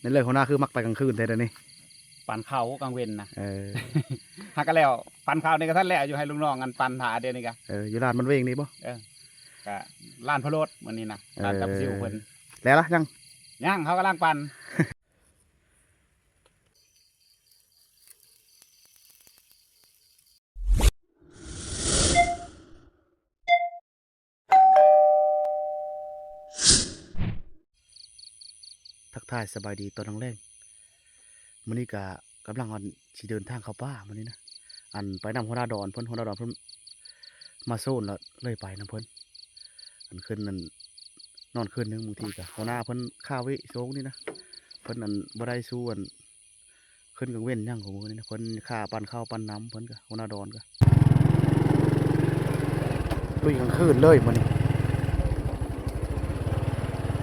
ນເລີຍ ຫົວໜ້າຄືມັກໄປກາງຄືນແທ້ດຽວນີ້. ປັ່ນເຂົ້າກາງເວັນນະ. ເອີ ຫາກະແລ້ວ ປັ່ນເຂົ້ານີ້ກະທັນແລ້ວ ຢູ່ໃຫ້ລູກນ້ອງອັນປັ່ນຖ້າດຽວນີ້ກະ. ເອີ ຢູ່ລານມັນເວງນີ້ບໍ່? ເອີ ກະລານພະໂລດມື້ນີ້ນະ. ເອີ ລານຕຳຊິວເພິ່ນ. ແລ້ວລະ ຍັງ? ຍັງ ເຂົາກຳລັງປັ່ນ. ທັກທາຍສະບາຍດີຕອນແລງໆ. ມື້ນີ້ກະກຳລັງ ອັນ ຊິເດີນທາງເຂົ້າປ່າມື້ນີ້ນະ. ອັນ ໄປນຳຫົວໜ້າດອນເພິ່ນ ຫົວໜ້າດອນເພິ່ນມາໂຊນ ແລ້ວເລີຍໄປນຳເພິ່ນ. ອັນ ຄືນນັ້ນນອນຄືນໜຶ່ງ ບາງທີກະຫົວໜ້າເພິ່ນຄາເວະໂຊງນີ້ນະ. ເພິ່ນ ອັນ ບໍ່ໄດ້ສູ່ ອັນ ຄືນກາງເວັນຫຍັງຂອງເພິ່ນນີ້ນະ. ເພິ່ນຄາປັ່ນເຂົ້າປັ່ນນ້ຳ ເພິ່ນກະ ຫົວໜ້າດອນກະ ລຸຍກາງຄືນເລີຍມື້ນີ້.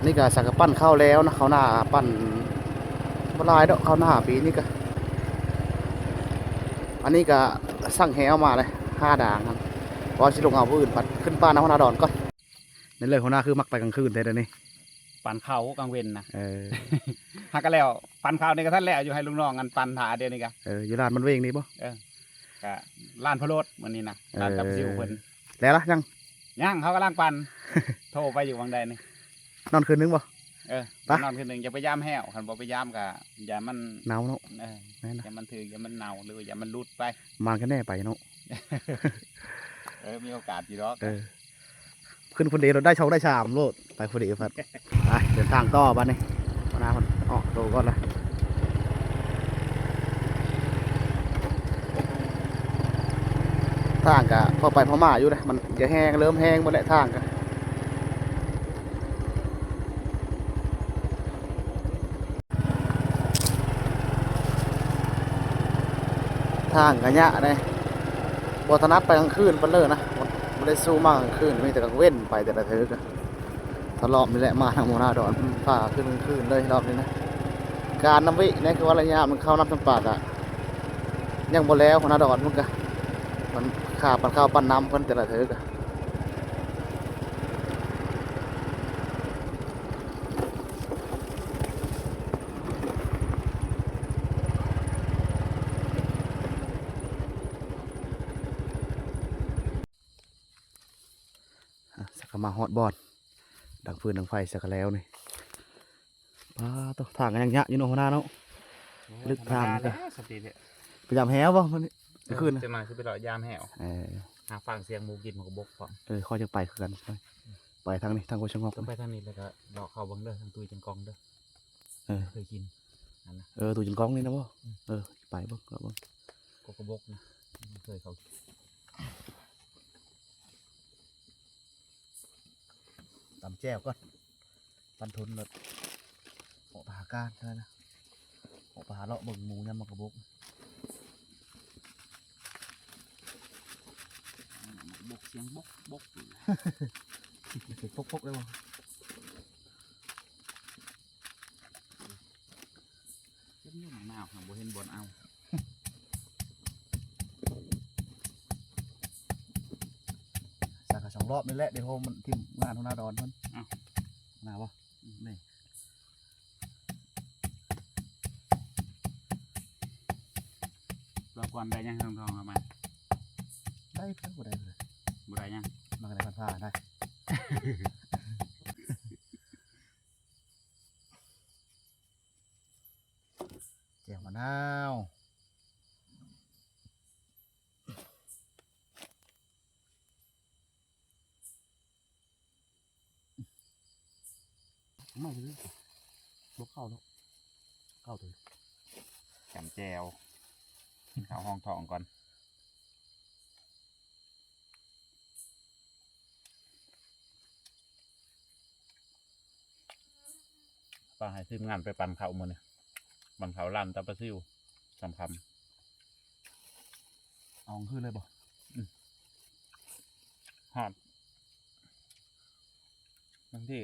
ນີ້ກະສັກກະປັ່ນເຂົ້າແລ້ວນະ ເຂົ້າໜ້າປັ່ນບໍ່ຫຼາຍດອກ ເຂົ້າໜ້າປີນີ້ກະ. ອັນນີ້ກະສັ່ງແຫເອົາມາເລີຍ ຫ້າດາງຫັ້ນ ວ່າຊິລົງເອົາມື້ອື່ນ ພັດຂຶ້ນປ່ານຳຫົວໜ້າດອນກ່ອນ. ແມ່ນເລີຍ ຫົວໜ້າຄືມັກໄປກາງຄືນແທ້ດຽວນີ້. ປັ່ນເຂົ້າກາງເວັນນະ. ເອີ ຫາກະແລ້ວ ປັ່ນເຂົ້ານີ້ກະທັນແລ້ວ ຢູ່ໃຫ້ລູກນ້ອງອັນປັ່ນຖ້າດຽວນີ້ກະ. ເອີ ຢູ່ລານມັນເວງນີ້ບໍ່? ເອີ ກະລານພະໂລດມື້ນີ້ນະ. ເອີ ລານຕຳຊິວເພິ່ນ. ແລ້ວລະ ຍັງ? ຍັງ ເຂົາກຳລັງປັ່ນ. ໂທໄປຢູ່ຫວ່າງໃດນີ້? ນອນຄືນໜຶ່ງບໍ່? ເອີ ໄປນອນຄືນໜຶ່ງ ຢ່າໄປຢາມແຫ້ວ ຄັນບໍ່ໄປຢາມກະຢ້ານມັນເນົ່າເນາະ. ເອີ ແມ່ນນະ ຢ້ານມັນຖືກ ຢ້ານມັນເນົ່າ ຫຼືວ່າຢ້ານມັນຫຼຸດໄປ. ມາກະແນ່ໄປເນາະ. ເອີ ມີໂອກາດຢູ່ດອກ. ເອີ ຂຶ້ນຄົນດຽວໂລດ ໄດ້ສອງໄດ້ສາມໂລດ ໄປຜູ້ດຽວພັດ. ໄປເດີນທາງຕໍ່ບາດນີ້ ຫົວໜ້າເພິ່ນອອກໂຕກ່ອນລະ. ທາງກະພໍໄປພໍມາຢູ່ເດ້ ມັນຈະແຫ້ງ ເລີ່ມແຫ້ງໝົດແລ້ວທາງກະ. ທາງກະຍາກເດ້ ບໍ່ຖະໜັດໄປກາງຄືນປານໃດນະ. ບໍ່ ບໍ່ໄດ້ສູ້ມາກາງຄືນ ມີແຕ່ກາງເວັນໄປແຕ່ລະເທື່ອກະ. ຖ້າລອບນີ້ແຫຼະ ມາທາງຫົວໜ້າດອນ ພາຂຶ້ນກາງຄືນເລີຍລອບນີ້ນະ. ການນຳວິນີ້ຄືວ່າໄລຍະມັນເຂົ້ານຳຊຳປາກະຍັງບໍ່ແລ້ວ ຫົວໜ້າດອນເພິ່ນກະ ມັນຄາປັ່ນເຂົ້າປັ່ນນ້ຳເພິ່ນແຕ່ລະເທື່ອກະ. ອ່ະ ສັກກະມາຮອດບ່ອນ ດັງຟືນດັງໄຟສັກກະແລ້ວນີ້. ປາໂຕ ທາງກະຍັງຍາກຢູ່ເນາະ ຫົວໜ້າເນາະ. ໂອ້ຍ ລຶກທາງ ທຳມະດາແຫຼະ ສະຕິເດະ. ໄປຢາມແຫ້ວບໍ່ມື້ນີ້? ເອີ ຄືນ ຈັກໜ່ອຍຊິໄປເລາະຢາມແຫ້ວ. ເອີ ຫາຟັງສຽງໝູກິນໝາກກະບົກພ້ອມ. ເອີ ຂ້ອຍຈະໄປຄືກັນ ໄປທາງນີ້ ທາງຫ້ວຍສະຫງົບ. ຕ້ອງໄປທາງນີ້ ແລ້ວກະເລາະເຂົ້າເບິ່ງເດີ ທາງຕຸ້ຍຈັງກອງເດີ. ເອີ ເຄີຍກິນອັນນະ. ເອີ ຕູ້ຈັນກອງນີ້ນະບໍ່? ອືມ ເອີ ໄປເບິ່ງ ເລາະເບິ່ງ. ກົກກະບົກນະ ເຄີຍເຂົ້າ. ຕຳແຈ່ວກ່ອນ ປັນທົນໂລດ. ເກາະປາຫາການເທົ່ານັ້ນນະ ເກາະປາຫາເລາະເບິ່ງໝູຍາມໝາກກະບົກ. ໝາກກະບົກສຽງບົກບົກ ສຽງປົກປົກໄດ້ບໍ່? ເກັບຢູ່ໝາກນາວ ຫາກບໍ່ເຫັນບ່ອນເອົາ. ສັກກະສອງລອບນີ້ແຫຼະ ດຽວໂຮມມັນຖິ້ມງານຫົວໜ້າດອນເພິ່ນ. ເອົ້າ ໜ້າບໍ່? ອືມ ນີ້ ລອບກ່ອນໄດ້ຍັງທອງໆ ເອົາມາ? ໄດ້ເພິ່ນ ບໍ່ໄດ້ເພິ່ນ ບໍ່ໄດ້ຫຍັງ ມັນກະໄດ້ຜ່ານໆ ໄດ້. ແຈ່ວມະນາວ ມາເລີຍ ບໍ່ເຂົ້າເນາະ ເຂົ້າເດີ. ຈຳແຈ່ວ ກິນເຂົ້າຮອງທ້ອງກ່ອນ. ປາໃຫ້ທີມງານໄປປັ່ນເຂົ້າມື້ນີ້ ປັ່ນເຂົ້າລານຕາປາຊິວ ສຳຄັນ. ເອົາຄືນເລີຍບໍ່? ອືມ ຮອດ ບາງທີ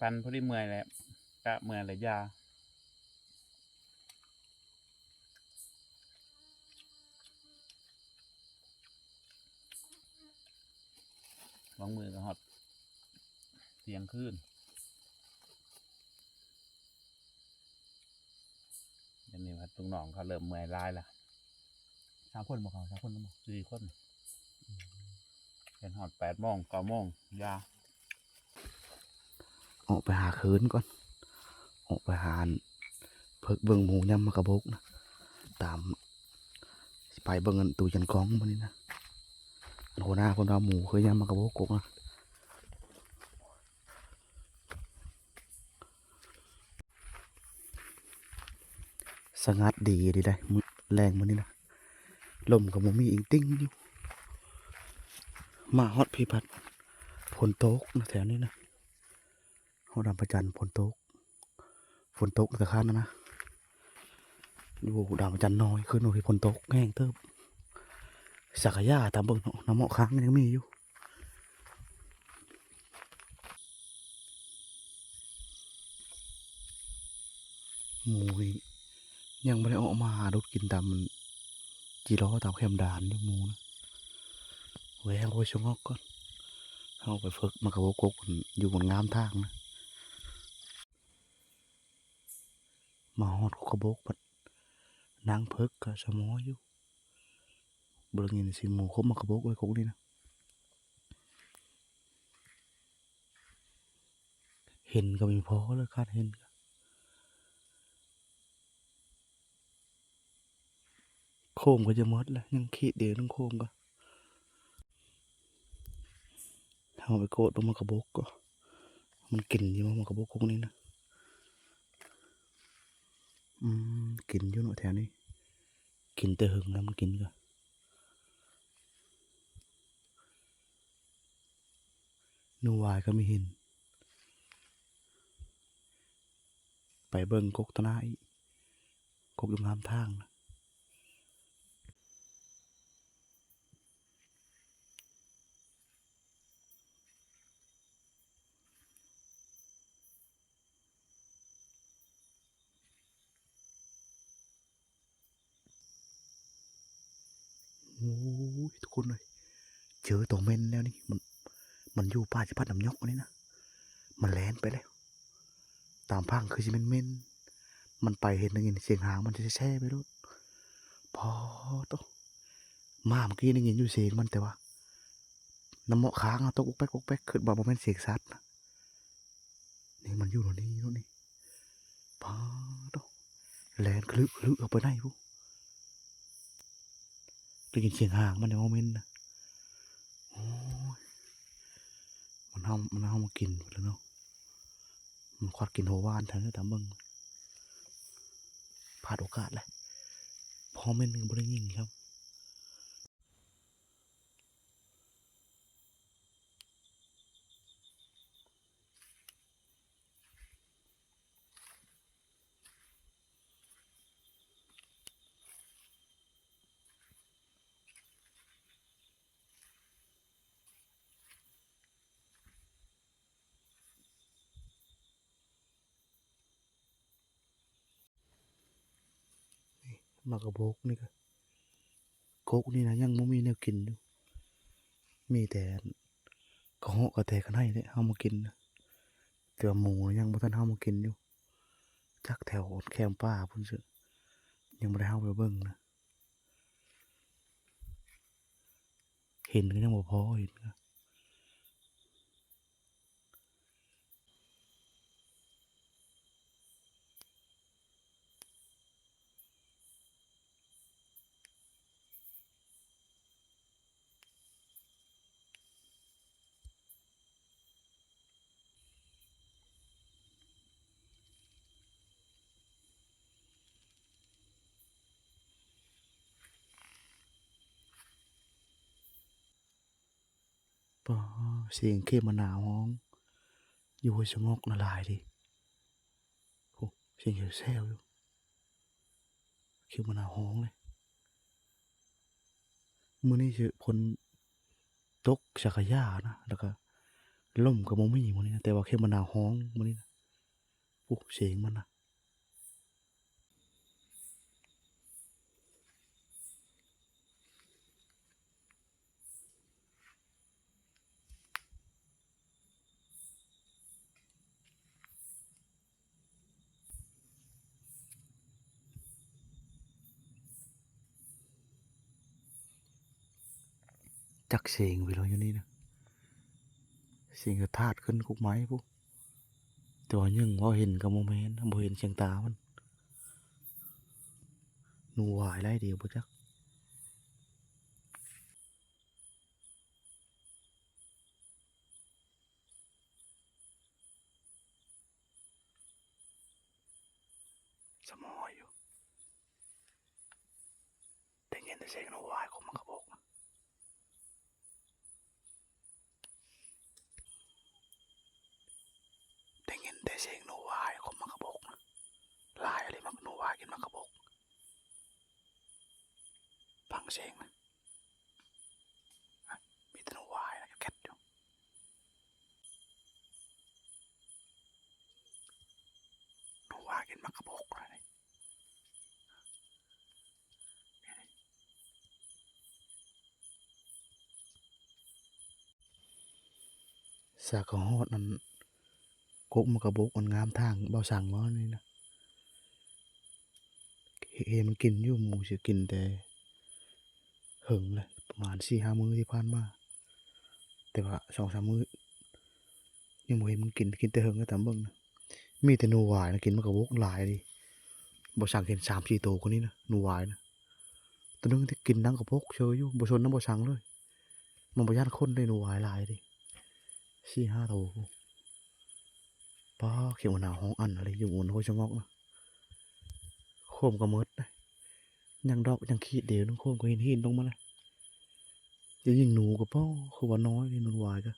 ປັ່ນພໍດີເມື່ອຍແຫຼະ ກະເມື່ອຍແລ້ວຢາ. ບາງມື້ກະຮອດທ່ຽງຄືນ. ລູກນ້ອງເຂົາເລີ່ມເມື່ອຍຫຼາຍແລ້ວ. ສາມຄົນບໍ່ເຂົາ? ສາມຄົນບໍ່? ສີ່ຄົນ. ເຮັດຮອດແປດໂມງ ເກົ້າໂມງ ຢ່າ. ອອກໄປຫາຄືນກ່ອນ ອອກໄປຫາອັນເພິກເບິ່ງໝູຍາມໝາກກະບົກນະ ຕາມ ຊິໄປເບິ່ງອັນຕູ້ຈັນກອງມື້ນີ້ນະ. ອັນຫົວໜ້າເພິ່ນວ່າໝູຄືຍາມໝາກກະບົກກົກນະ. ສະຫງັດດີດີໄດ໋ ມື້ແລງມື້ນີ້ນະ ລົມກໍບໍ່ມີ ອິງຕິ່ງຢູ່. ມາຮອດພີ້ພັດ ຝົນຕົກນະແຖວນີ້ນະ. ຮອດດາມພະຈັນຝົນຕົກ ຝົນຕົກແຕ່ຄັນນະ ຢູ່ດາມພະຈັນນ້ອຍ ຄືນວ່າຝົນຕົກແຮງເຕີບ. ສັງກະຢາຕາມເບິ່ງເນາະ ນ້ຳເໝາະຄ້າງຍັງມີຢູ່. ໝູນີ້ຍັງບໍ່ໄດ້ອອກມາຫາດູດກິນຕາມ ຈີລໍຕາມແຄມດານຢູ່ໝູນະ. ແວ່ຫ້ວຍສະຫງົອກກ່ອນ ເຮົາໄປເຝິກໝາກກະບົກກົກຢູ່ບ່ອນງາມທາງນະ. ມາຮອດກົກກະບົກ ບັດນັ່ງເຝິກກະສະໝໍຢູ່. ບໍ່ໄດ້ຍິນສຽງໝູຄົບໝາກກະບົກເລີຍກົກນີ້ນະ. ເຫັນກໍມີພໍແລ້ວ ຄາດເຫັນກະ ໂຄມກໍຈະໝົດແລ້ວ ຍັງຂີດດຽວໜຶ່ງໂຄມກໍ. ເຮົາໄປກວດເບິ່ງໝາກກະບົກກໍ ມັນກິນຢູ່ບໍ່ ໝາກກະບົກພວກນີ້ນະ. ອືມ ກິນຢູ່ເນາະແຖວນີ້ ກິນແຕ່ເຫິງແລ້ວ ມັນກິນກໍ. ໜູຫວາຍກໍມີເຫັນ. ໄປເບິ່ງກົກຕາໜ້າອີກ ກົກຢູ່ງາມທາງນະ. ໂອ້ຍ ທຸກຄົນເອີຍ ເຈີຕົວເໝັນແລ້ວນີ້. ມັນ ມັນຢູ່ປ່າຊິພັດນ້ຳຫຍອກນີ້ນະ ມັນແລ່ນໄປແລ້ວ. ຕາມພັງຄືຊິແມ່ນເໝັນ ມັນໄປເຫັນໄດ້ຍິນສຽງຫາງມັນແຊ່ໆໄປໂລດ. ພໍໂຕ ມາເມື່ອກີ້ໄດ້ຍິນຢູ່ສຽງມັນ ແຕ່ວ່ານ້ຳເໝາະຄ້າງເຮົາຕົກປົກແປັກປົກແປັກ ຄິດວ່າບໍ່ແມ່ນສຽງສັດນະ. ນີ້ມັນຢູ່ແຖວນີ້ໂລດນີ້. ປາດໂທ້ ແລ່ນຄະລຶກຄະລຶກເຂົ້າໄປໃນພຸ້ນ ໄດ້ຍິນສຽງຫາງມັນໃນໂມເມັນນະ. ໂອ້ຍ ມັນເອົາ ມັນເອົາມາກິນພຸ້ນແລ້ວເນາະ. ມັນຄວັດກິນຫົວຫວ່ານແທ້ຕາມເບິ່ງ ພາດໂອກາດແຫຼະ ພໍເມັນກໍບໍ່ໄດ້ຍິງຊ້ຳ. ນີ້ ໝາກກະບົກນີ້ກະ ກົກນີ້ນະ ຍັງບໍ່ມີແນວກິນຢູ່ ມີແຕ່ອັນ ກະເຫາະກະແຕກະໄນແຫຼະ ເຮົາມາກິນນະ. ແຕ່ວ່າໝູນະ ຍັງບໍ່ທັນເຮົາມາກິນຢູ່ ຈັກແຖວແຄມປ່າພຸ້ນຊື່ ຍັງບໍ່ໄດ້ເຮົາໄປເບິ່ງນະ. ເຫັນກໍຍັງບໍ່ພໍເຫັນ. ປາ ສຽງເຂມມະນາວຮ້ອງຢູ່ຫ້ວຍສະຫງອກນະຫຼາຍເດ. ໂອ້ ສຽງແຊວໆຢູ່ ເຂມມະນາວຮ້ອງເລີຍ. ມື້ນີ້ຊິຝົນຕົກສັກກະຢານະ ແລ້ວກະລົມກໍບໍ່ມີມື້ນີ້ນະ ແຕ່ວ່າເຂມມະນາວຮ້ອງມື້ນີ້ນະ. ໂອ້ ສຽງມັນນະ. ໂ ຈັກເສງໄປແລ້ວຢູ່ນີ້ນະ ເສງສະທ້າດຂຶ້ນກົກໄມ້ພຸ້ນ ແຕ່ວ່າຍັງເວົ້າເຫັນກໍບໍ່ແມ່ນ ບໍ່ເຫັນສຽງຕາມັນ ໜູວາຍໄລ່ເດບໍ່ຈັກ. ສະໝໍຢູ່ ໄດ້ຍິນແຕ່ສຽງໜູວາຍກົກໝາກກະບົກ ໄດ້ຍິນແຕ່ສຽງໜູວາຍກົກໝາກກະບົກ ຫຼາຍອີ່ຫຼີ ໝາກ ໜູວາຍກິນໝາກກະບົກ ຟັງສຽງນະ ມີແຕ່ໜູວາຍນະ ແກັດຢູ່ ໜູວາຍກິນໝາກກະບົກນະ. ສາກະຮອດອັນ ກົກໝາກກະບົກອັນງາມທາງເບົາສັງເວົ້ານີ້ນະ ເຫັນມັນກິນຢູ່ ໝູຊິກິນແຕ່ເຫິງແລ້ວ ປະມານສີ່ຫ້າມື້ທີ່ຜ່ານມາ ແຕ່ວ່າສອງສາມມື້ຍັງບໍ່ເຫັນມັນກິນ ກິນແຕ່ເຫິງແລ້ວຕາມເບິ່ງນະ ມີແຕ່ໜູວາຍນະ ກິນໝາກກະບົກຫຼາຍເດ ເບົາສັງເຫັນສາມສີ່ໂຕກວ່ານີ້ນະ ໜູວາຍນະ. ໂຕໜຶ່ງທີ່ກິນໜັງກະບົກເຊີຍຢູ່ ບໍ່ສົນນຳເບົາສັງເລີຍ ມັນບໍ່ຢ້ານຄົນເດ້ ໜູວາຍຫຼາຍເດ້ ສີ່ຫ້າໂຕ. ປ້າ ເຂດຫົວໜາວຮ້ອງອັນເລີຍ ຢູ່ໝູນໂຫ້ຍສະຫງອກນະ ໂຄມກໍໝົດນະ ຍັງດອກຍັງຂີດດຽວໜຶ່ງ ໂຄມກໍຫີນໆລົງມານະ ຈະຍິງໜູກໍປ້າ ຄືວ່ານ້ອຍເດ້ ໜູວາຍກໍ.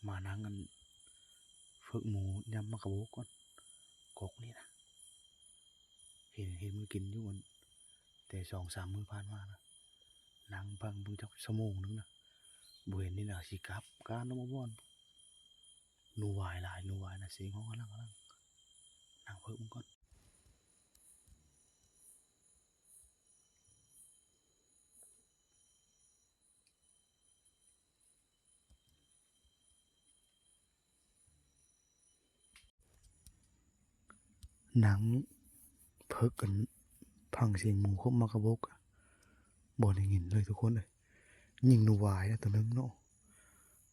ມານັ່ງອັນ ຝຶກໝູຫຍ້ຳໝາກກະບົກກ່ອນ ກົກນີ້ນະ ເຫັນ ເຫັນມັນກິນຢູ່ອັນ ແຕ່ສອງສາມມື້ຜ່ານມານະ ນັ່ງຟັງເບິ່ງຈັກຊົ່ວໂມງໜຶ່ງນະ ບໍ່ເຫັນນີ້ນະ ຊິກັບການລົງມາບ່ອນ ໜູວາຍຫຼາຍ ໜູວາຍນະ ສຽງຮ້ອງອະລັງອະລັງ ນັ່ງເພິ່ງມັນກ່ອນ. ນັ່ງເພິ່ງອັນ ຟັງສຽງໝູກົກໝາກກະບົກ ບໍ່ໄດ້ຍິນເລີຍທຸກຄົນເອີຍ ຍິງໜູວາຍນະໂຕໜຶ່ງເນາະ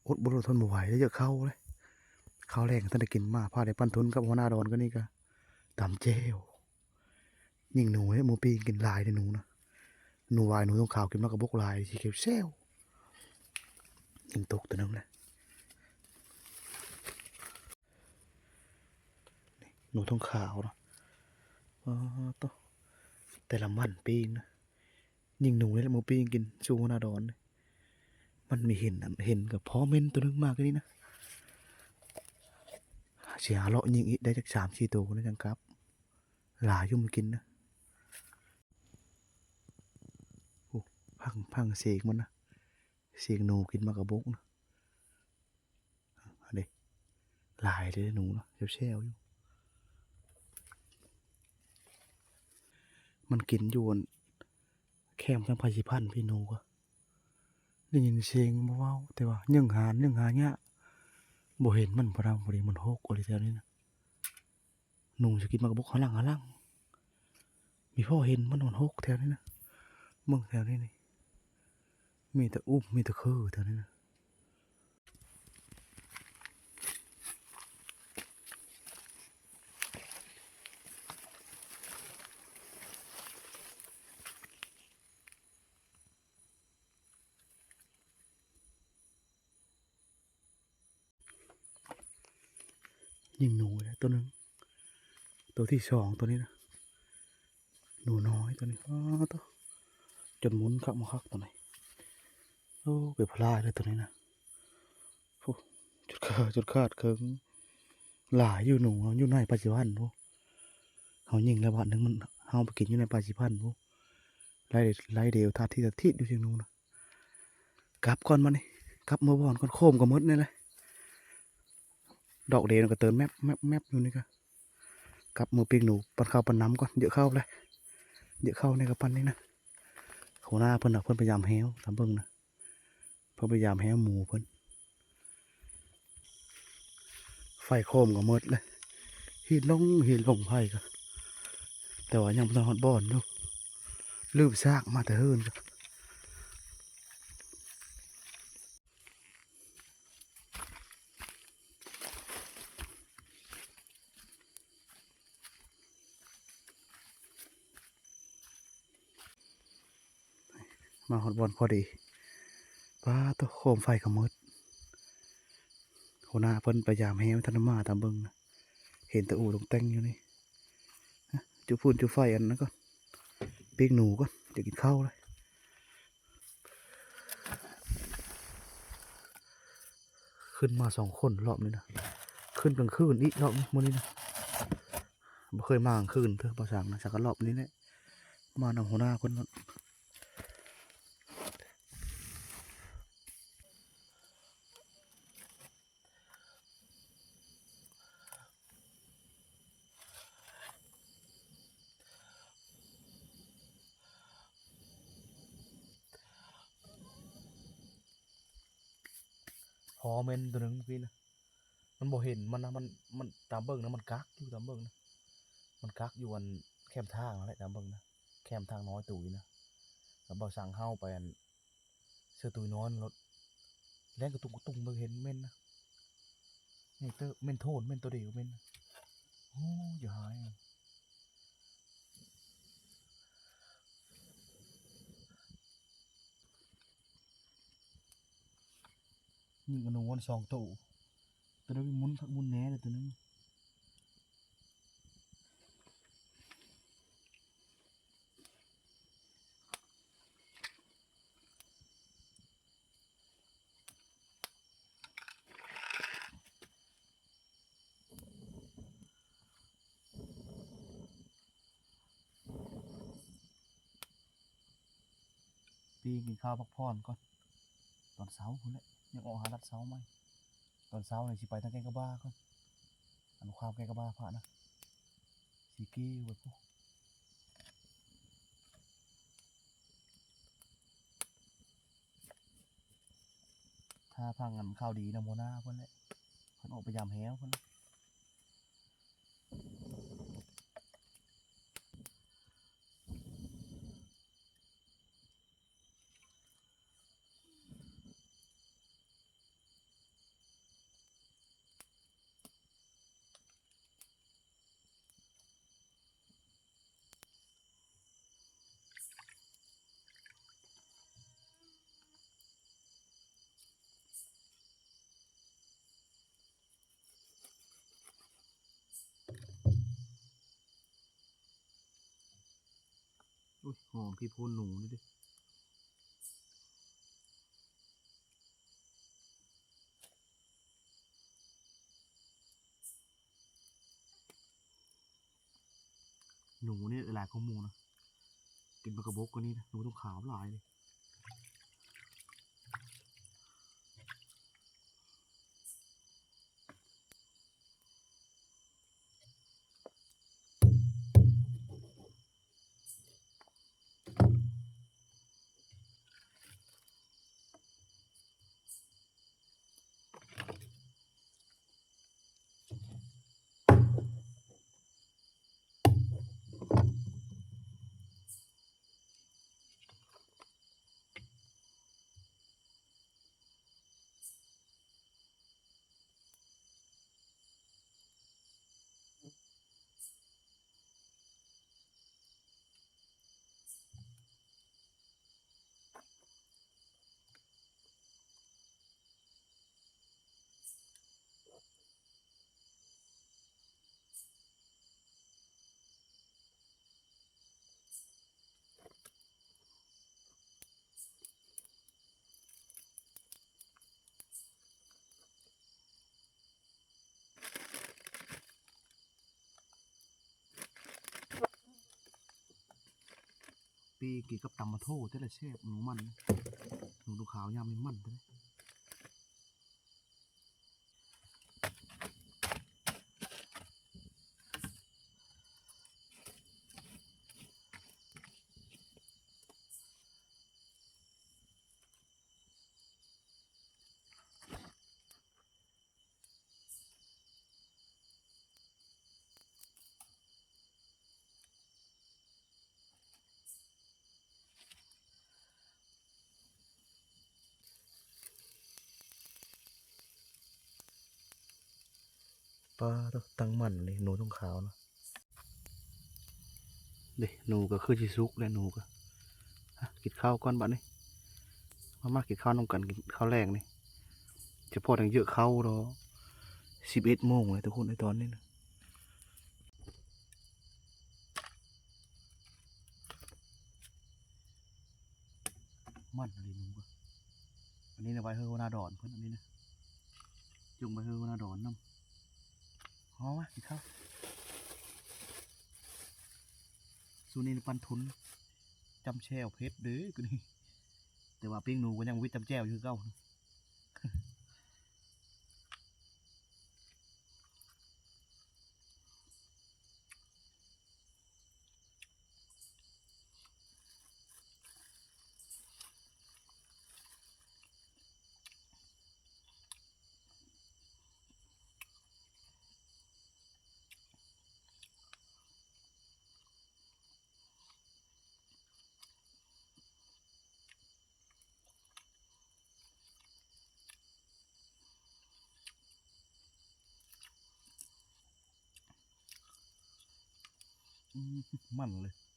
ອົດບໍ່ລົດທົນບໍ່ໄຫວເລີຍ ຢາກເຂົ້າເລີຍ ເຂົ້າແລງທັນໄດ້ກິນ ມາພາໄດ້ປັນທຶນກັບຫົວໜ້າດອນ ກໍນີ້ກໍຕຳແຈ່ວ ຍິງໜູໃຫ້ໝູປີ້ງກິນຫຼາຍເດ້ ໜູນະ ໜູວາຍ ໜູທອງຂາວ ກິນໝາກກະບົກຫຼາຍ ສີຂຽວແຊວ ຍິງຕົກໂຕໜຶ່ງແຫຼະ ນີ້ ໜູທອງຂາວເນາະ ອໍ ໂຕ ແຕ່ລະວັນປີ້ງນະ ຍິງໜູນີ້ແຫຼະ ໝູປີ້ງກິນ ສູ່ຫົວໜ້າດອນນີ້ ມັນມີເຫັນ ເຫັນກໍພໍເໝັນໂຕໜຶ່ງມາຄືນີ້ນະ ຊິຫາເລາະຍິງອີກ ໄດ້ຈັກສາມສີ່ໂຕນະ ຈັ່ງກັບ ຫຼາຍຢູ່ມັນກິນນະ ໂອ້ ຟັງ ຟັງສຽງມັນນະ ສຽງໜູກິນໝາກກະບົກນະ ອັນນີ້ ຫຼາຍເດ້ໜູນະ ແຊວໆຢູ່ ມັນກິນຢູ່ອັນ ແຄມທາງພາສີພັນພີ້ ໜູກໍ ໄດ້ຍິນສຽງບໍ່ເວົ້າ ແຕ່ວ່າຍິງຫາ ຍິງຫາຍາກ ບໍ່ເຫັນມັນ ພໍດີ ພໍດີມັນຫົກອີ່ຫຼີແຖວນີ້ນະ ໜູຊິກິນໝາກກະບົກຫາຫຼັງຫາຫຼັງ ມີພໍເຫັນມັນ ມັນຫົກແຖວນີ້ນະ ເບິ່ງແຖວນີ້ນີ້ ມີແຕ່ອຸ້ມ ມີແຕ່ຄືແຖວນີ້ນະ. ຍິງໜູໄດ້ໂຕໜຶ່ງ ໂຕທີສອງ ໂຕນີ້ນະ ໜູນ້ອຍໂຕນີ້ ອໍ ໂຕ ຈົນໝູນຄັກມາຄັກໂຕນີ້ ໂອ້ ໄປພະລາຍເລີຍໂຕນີ້ນະ ໂອ້ ຈົນຂາດ ຈົນຂາດເຄິ່ງ ຫຼາຍຢູ່ໜູ ຢູ່ໃນປ່າສີພັນພຸ້ນ ເຮົາຍິງແລ້ວບາດໜຶ່ງ ມັນ ເຮົາໄປກິນຢູ່ໃນປ່າສີພັນພຸ້ນ ໄລ່ ໄລ່ເດວທາດທິດທາດທິດຢູ່ ສຽງໜູນະ. ກັບກ່ອນບາດນີ້ ກັບເມືອບ່ອນກ່ອນ ໂຄມກໍໝົດນີ້ແຫຼະ ດອກເດວກໍເຕີນແມັບແມັບແມັບຢູ່ນີ້ກະ ກັບມືປີ້ງໜູ ປັນເຂົ້າປັນນ້ຳກ່ອນ ເຍອະເຂົ້າແຫຼະ ເຍອະເຂົ້າໃນກະປັນນີ້ນະ. ຫົວໜ້າເພິ່ນນະ ເພິ່ນໄປຢາມແຮ້ວ ຕາມເບິ່ງນະ ເພິ່ນໄປຢາມແຮ້ວໝູເພິ່ນ. ໄຟໂຄມກໍໝົດເລີຍ ຮີດລົງ ຮີດລົງໄຟກໍ ແຕ່ວ່າຍັງບໍ່ທັນຮອດບ່ອນຢູ່ ລືບຊາກມາແຕ່ເຮືອນກໍ. ມາຮອດບ່ອນພໍດີ ປາໂຕ ໂຄມໄຟກໍໝົດ. ຫົວໜ້າເພິ່ນໄປຢາມແຮ້ວ ບໍ່ທັນມາຕາມເບິ່ງນະ ເຫັນແຕ່ອູ່ຕົງແຕ່ງຢູ່ນີ້. ຈຸດຟືນຈຸດໄຟອັນນັ້ນກ່ອນ ປີ້ງໜູກ່ອນ ຈະກິນເຂົ້າແລ້ວ. ຂຶ້ນມາສອງຄົນລອບນີ້ນະ ຂຶ້ນກາງຄືນອີກລອບນີ້ ມື້ນີ້ນະ ບໍ່ເຄີຍມາກາງຄືນເທື່ອ ບໍ່ຊ່າງນະ ສັກກະລອບນີ້ແຫຼະ ມານຳຫົວໜ້າເພິ່ນ. ພໍແມ່ນໂຕໜຶ່ງພີ່ນະ ມັນບໍ່ເຫັນມັນນະ ມັນ ມັນຕາມເບິ່ງນະ ມັນກັກຢູ່ຕາມເບິ່ງນະ ມັນກັກຢູ່ອັນແຄມທາງນັ້ນແຫຼະ ຕາມເບິ່ງນະ ແຄມທາງນ້ອຍຕູນະ ແລ້ວບໍ່ຊ່າງເຮົາໄປອັນ ເສືອຕຸຍນອນໂລດ ແລ່ນກະຕຸງກະຕຸງ ບໍ່ເຫັນເໝັນນະ ເໝັນເຕີ ເໝັນໂທນ ເໝັນໂຕດຽວເໝັນນະ. ໂອ້ ຢ່າຫາຍ ຍິງອະນຸມັນສອງໂຕ ໂຕໜຶ່ງໝຸນຄັກໝຸນແນ່ເລີຍ ໂຕໜຶ່ງ. ປີ້ງກິນເຂົ້າພັກຜ່ອນກ່ອນ ຕອນເຊົ້າພຸ້ນແຫຼະ ຍັງອອກຫາລັດເຊົ້າໃໝ່. ຕອນເຊົ້ານີ້ຊິໄປທາງແກ້ງກະບາກ່ອນ ອັນຄວາມແກ້ງກະບາພະນະ ຊິກີ້ໄປພຸ້ນ. ຖ້າຟັງອັນຂ່າວດີນຳຫົວໜ້າເພິ່ນແຫຼະ ເພິ່ນອອກໄປຢາມແຮ້ວເພິ່ນ. ໂອ້ຍ ຫອມຂີ້ໂພນໜູນີ້ເດ້. ໜູນີ້ຫຼາຍກວ່າໝູ່ນະ ກິນໝາກກະບົກກວ່ານີ້ນະ ໜູຕົງຂາວຫຼາຍເດ້. ປີ້ງກິນກັບຕຳໝາໂທແທ້ລະແຊບ ໜູມັນ ໜູຂາວຍາມນີ້ມັນແທ້. ປາໂທ້ ຕັ້ງໝັ້ນເລີຍ ໜູຕົງຂາວນະ. ເດ້ ໜູກໍຄືຊິສຸກແລ້ວ ໜູກໍ ຫາ ກິນເຂົ້າກ່ອນບັດນີ້. ມາ ມາກິນເຂົ້ານຳກັນ ກິນເຂົ້າແລງນີ້ ສະເພາະຍັງເຍອະເຂົ້າດອກ. ສິບເອັດໂມງແລ້ວທຸກຄົນ ໃນຕອນນີ້ນະ. ມັນອີ່ຫຼີໜູກໍ ອັນນີ້ນະ ໄວ້ໃຫ້ຫົວໜ້າດອນເພິ່ນ ອັນນີ້ນະ ຈົ່ງໄວ້ໃຫ້ຫົວໜ້າດອນນຳ. ເອົາມາກິນເຂົ້າ. ຊຸມນີ້ນະ ປັ້ນທຸນ ຈ້ຳແຈ່ວເຜັດເດີ້ ມື້ນີ້ ແຕ່ວ່າປີ້ງໜູກໍຍັງວິດຈ້ຳແຈ່ວຢູ່ຄືເກົ່າ. ອືມ ມັນເລີຍ.